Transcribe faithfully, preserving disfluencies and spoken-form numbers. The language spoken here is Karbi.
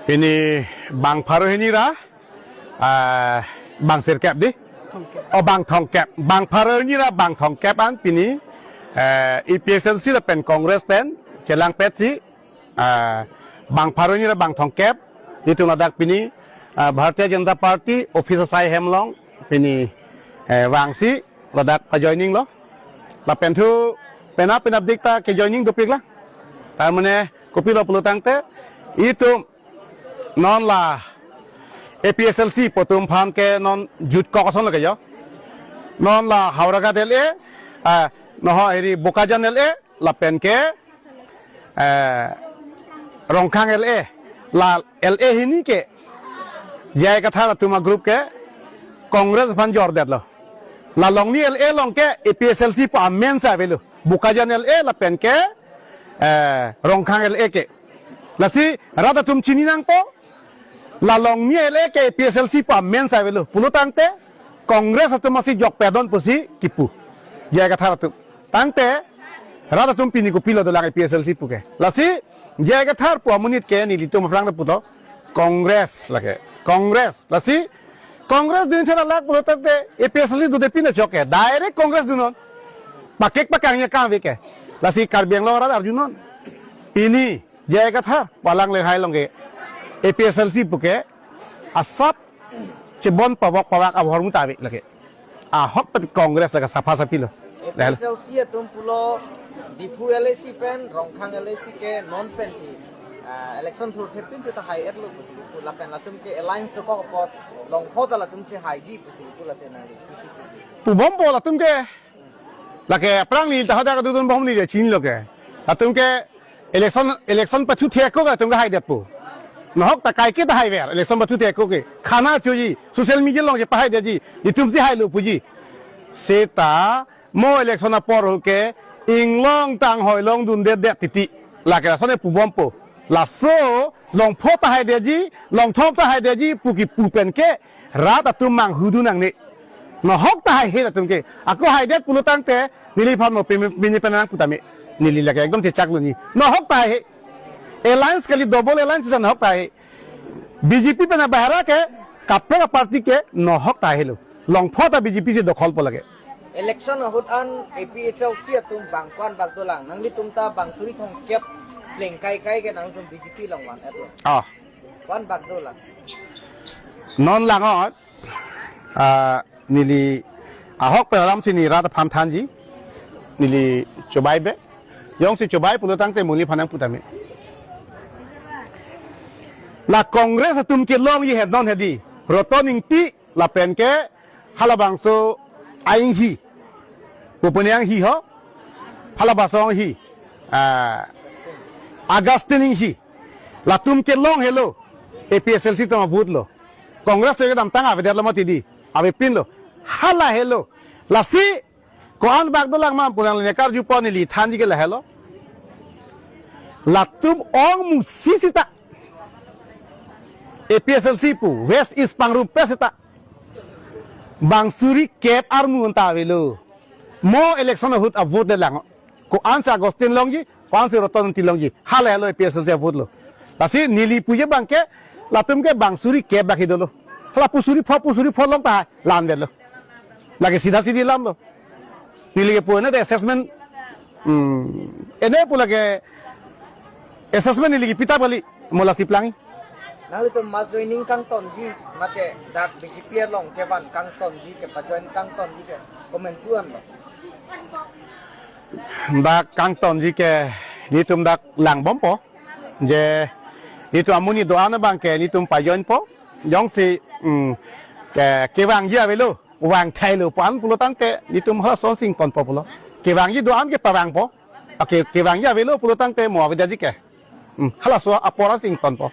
Pini bang pharo hini ra, ah, bang sirkep di. Oh, bang thomkep. Bang pharo hini ra bang thomkep an pini, eh, A P H L C lapen Congress pen chelangpetsi, ah, bang pharo hini ra bang thomkep. Itum ladak pini, ah, Bharatiya Janata Party office asai hem along pini, eh, vangsi ladak pa joining lo. Lapen thu penap penap dik ta ke joining dopik la. Tar mane kopilo pulo tangte itum non la A P H L C pu atum aphan ke non jutkok ason lo ke jo. Non la Howraghat L A, ah, noho heri Bokajan L A, lapen ke, eh, Rongkhang L A, la L A hini ke J I Kathar atum a group ke Congress aphan jordetlo. La Longni L A along ke A P H L C pu amen si avelo. Bokajan L A lapen ke, eh, Rongkhang L A ke. Lasi rat atum chini nangpo, la Longni L A ke A P H L C pu amen si avelo. Pulo tangte Congress atum asi jokpedon pusi kipu. J I Kathar atum. Tangte rat atum pini kopilo dolang A P H L C pu ke. Lasi J I Kathar pu amonit ke nelitum aphrang puto Congress lake. Congress. Lasi Congress dun thera lak pulo tangte A P H L C dode pina chok ke. Direct Congress dunnon. Pakek pakang ya kang ve ke. Lasi Karbi Anglong arat arjunon. Pini J I Kathar pu alang le hai along ke A P H L C pu ke asap chebon pavok pavak abhormu ta ave lake. Ahokpet Congress lake sapha saphi lo. Dahel. A P H L C atum pulo Diphu L A C pen Rongkhang L A C ke non pensi, ah, election thurthep pen seta hai-etlo pusi pu lapen latum ke alliance dokok apot Longpho ta latumsi haiji pusi pu lasi nang pusi. Pubompo latum ke. Lake aphrang ni ta hadak dudun bom ni je chinilo ke. Latum ke election, election pathu thek ko latum ke haidetpo. Nohok ta kaike ta haiver, election pathu thek ko ke. Khana choji, social media along je pahaidetji, itumsi hailo puji. Seta mo election apor ho ke inglong tanghoi along dundedet titi. Lake lason e pubompo. Laso Longpho ta haidetji, Longthom ta haidetji pu kipu pen ke rat atum manghudun nangne. Nohok ta haihe latum ke. Ako haidet pulo tangte neliphan mo pini, pini pen nangpu tame. Neli lake ekdom chechaklo ni. Nohok ta haihe. Alliance kali, double alliance sa nohok ta haihe. B J P pen bahara ke kaprek a party ke nohok ta haihelo. Longpho ta B J P si dokholpo lake. Election ahut an A P H L C atum bang ko-an bak dolang. Nanglitum ta bang suri thomkep pleng kai kai ke nangtum B J P along van-etlo. Ah. Ko-an bak dolang. Non langot, ah, neli ahokpet alam si neli rat aphan thanji. Neli chobai be. Jongsi chobai pulo tangte mo neliphan nangpu tame. La Congress atum kelongji het non hedi. Roton Ingti lapen ke halabangso a-Inghi. Pupuni Inghi ho. Halabangso Inghi. Ah, Augustine Inghi. Latum kelong helo. A P H L C atum avote lo. Congress to kedamtang avedetlo mati di. Avepinlo. Hala helo. Lasi ko-an bak dolang ma pu nangli karjupo, neli thanji ke lahelo. Latum ongmusi seta A P H L C pu West East pangrumpet seta bang suri kep armu anta avelo. Mo election ahut avote le lang. Ko-ansi Augustine longji, ko-ansi Roton Ingti longji. Hala helo A P H L C avote lo. Lasi neli puji abang ke, latum ke bang suri kep bak hi dolo. Hala pu suri pho, pu suri pho long ta hai, la-an vetlo. Lake sidha sidhi alam lo. Neli ke pu ene de assessment. Hmm. Ene pu lake assessment neli ke pi ta kali, mo lasi plangji. Nanglitum mass joining kangtonji, mate dak B J P along kevan kangtonji, kepajoin kangtonji ke komantu anlo? Dak kangtonji ke nelitum dak langbompo. Je nelitum amonit do-an abang ke nelitum pajoinpo. Jongsi, mm, ke, kevangji avelo, vang thailo pu-an pulo tangte nelitum halason si ingtonpo pulo. Kevangji do-an ke pavangpo. Oke, kevangji avelo pulo tangte mo avedetji ke. Hmm, halaso apor si ingtonpo.